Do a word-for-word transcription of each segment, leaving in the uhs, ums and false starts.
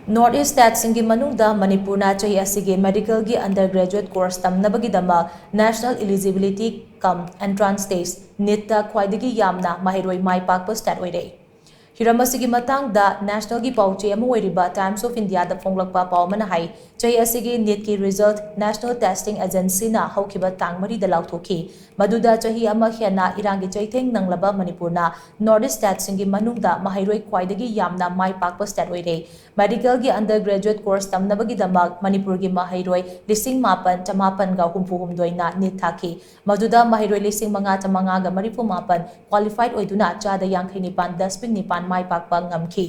North East stateꯁꯤꯡꯒꯤ ꯃꯅꯨꯡꯗ ꯃꯅꯤꯄꯨꯔꯅ ꯆꯍꯤ ꯑꯁꯤꯒꯤ medicalꯒꯤ undergraduate course ꯇꯝꯅꯕꯒꯤꯗꯃꯛ National Eligibility cum Entrance Test, NEETꯇ ꯈ꯭ꯋꯥꯏꯗꯒꯤ ꯌꯥꯝꯅ ꯃꯍꯩꯔꯣꯏ ꯃꯥꯏ ꯄꯥꯛꯄ state ꯑꯣꯏꯔꯦ꯫ ꯍꯤꯔꯝ ꯑꯁꯤꯒꯤ ꯃꯇꯥꯡꯗ nationalꯒꯤ ꯄꯥꯎꯆꯦ ꯑꯃ ꯑꯣꯏꯔꯤꯕ Times of Indiaꯗ ꯐꯣꯡꯂꯛꯄ ꯄꯥꯎ ꯑꯃꯅ ꯍꯥꯏ, ꯆꯍꯤ ꯑꯁꯤꯒꯤ NEETꯀꯤ result National Testing Agencyꯅ ꯍꯧꯈꯤꯕ ꯇꯥꯡ ꯃꯔꯤꯗ ꯂꯥꯎꯊꯣꯛꯈꯤ꯫ ꯃꯗꯨꯗ ꯆꯍꯤ ꯑꯃ ꯍꯦꯟꯅ ꯏꯔꯥꯡꯒꯤ ꯆꯩꯊꯦꯡ ꯅꯪꯂꯕ ꯃꯅꯤꯄꯨꯔꯅ North East stateꯁꯤꯡꯒꯤ ꯃꯅꯨꯡꯗ ꯃꯍꯩꯔꯣꯏ ꯈ꯭ꯋꯥꯏꯗꯒꯤ ꯌꯥꯝꯅ ꯃꯥꯏ ꯄꯥꯛꯄ state ꯑꯣꯏꯔꯦ꯫ Medicalꯒꯤ undergraduate course ꯇꯝꯅꯕꯒꯤꯗꯃꯛ ꯃꯅꯤꯄꯨꯔꯒꯤ ꯃꯍꯩꯔꯣꯏ ꯂꯤꯁꯤꯡ ꯃꯥꯄꯟ ꯆꯃꯥꯄꯟꯒ ꯍꯨꯝꯐꯨ ꯍꯨꯝꯗꯣꯏꯅ NEET ꯊꯥꯈꯤ꯫ ꯃꯗꯨꯗ ꯃꯍꯩꯔꯣꯏ ꯂꯤꯁꯤꯡ ꯃꯉꯥ ꯆꯃꯉꯥꯒ ꯃꯔꯤꯐꯨ ꯃꯥꯄꯟ qualified ꯑꯣꯏꯗꯨꯅ ꯆꯥꯗ ꯌꯥꯡꯈꯩ ꯅꯤꯄꯥꯟ ꯗꯁꯃꯤꯛ ꯅꯤꯄꯥꯟ ꯃꯥꯏ ꯄꯥꯛꯄ ꯉꯝꯈꯤ꯫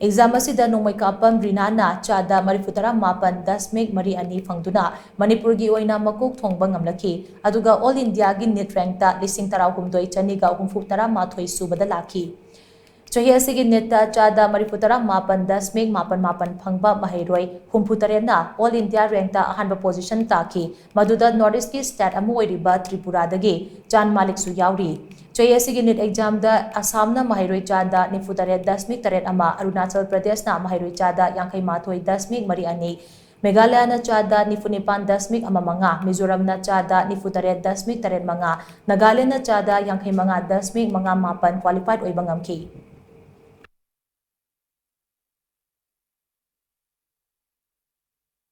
Exam ꯑꯁꯤꯗ ꯅꯣꯡꯃꯩ ꯀꯥꯞꯄꯝ ꯔꯤꯅꯥꯅ ꯆꯥꯗ ꯃꯔꯤꯐꯨ ꯇꯔꯥ ꯃꯥꯄꯟ ꯗꯁꯃꯤꯛ ꯃꯔꯤ ꯑꯅꯤ ꯐꯪꯗꯨꯅ ꯃꯅꯤꯄꯨꯔꯒꯤ ꯑꯣꯏꯅ ꯃꯀꯣꯛ ꯊꯣꯡꯕ ꯉꯝꯂꯛꯈꯤ꯫ ꯑꯗꯨꯒ All Indiaꯒꯤ NEET rankꯇ ꯂꯤꯁꯤꯡ ꯇꯔꯥꯍꯨꯝꯗꯣꯏ ꯆꯅꯤꯒ ꯍꯨꯝꯐꯨ ꯇꯔꯥ ꯃꯥꯊꯣꯏ ꯁꯨꯕꯗ ꯂꯥꯛꯈꯤ꯫ ꯆꯍꯤ ꯑꯁꯤꯒꯤ NEETꯇ ꯆꯥꯗ ꯃꯔꯤꯐꯨ ꯇꯔꯥ ꯃꯥꯄꯟ ꯗꯁꯃꯤꯛ ꯃꯥꯄꯟ ꯃꯥꯄꯟ ꯐꯪꯕ ꯃꯍꯩꯔꯣꯏ ꯍꯨꯝꯐꯨ ꯇꯔꯦꯠꯅ All India rankꯇ ꯑꯍꯥꯟꯕ position ꯇꯥꯈꯤ꯫ ꯃꯗꯨꯗ North Eastꯀꯤ state ꯑꯃ ꯑꯣꯏꯔꯤꯕ ꯇ꯭ꯔꯤꯄꯨꯔꯥꯗꯒꯤ ꯆꯥꯟ ꯃꯥꯂꯤꯛꯁꯨ ꯌꯥꯎꯔꯤ꯫ ꯆꯍꯤ ꯑꯁꯤꯒꯤ NEET examꯗ ꯑꯁꯥꯝꯅ ꯃꯍꯩꯔꯣꯏ ꯆꯥꯗ ꯅꯤꯐꯨ ꯇꯔꯦꯠ ꯗꯁꯃꯤꯛ ꯇꯔꯦꯠ ꯑꯃ, ꯑꯔꯨꯅꯥꯆꯜ ꯄ꯭ꯔꯗꯦꯁꯅ ꯃꯍꯩꯔꯣꯏ ꯆꯥꯗ ꯌꯥꯡꯈꯩ ꯃꯥꯊꯣꯏ ꯗꯁꯃꯤꯛ ꯃꯔꯤ ꯑꯅꯤ, ꯃꯦꯘꯥꯂꯌꯅ ꯆꯥꯗ ꯅꯤꯐꯨ ꯅꯤꯄꯥꯟ ꯗꯁꯃꯤꯛ ꯑꯃ ꯃꯉꯥ, ꯃꯤꯖꯣꯔꯥꯝꯅ ꯆꯥꯗ ꯅꯤꯐꯨ ꯇꯔꯦꯠ ꯗꯁꯃꯤꯛ ꯇꯔꯦꯠ ꯃꯉꯥ, ꯅꯥꯒꯥꯂꯦꯟꯗꯅ ꯆꯥꯗ ꯌꯥꯡꯈꯩ ꯃꯉꯥ ꯗꯁꯃꯤꯛ ꯃꯉꯥ ꯃꯥꯄꯟ qualified ꯑꯣꯏꯕ ꯉꯝꯈꯤ꯫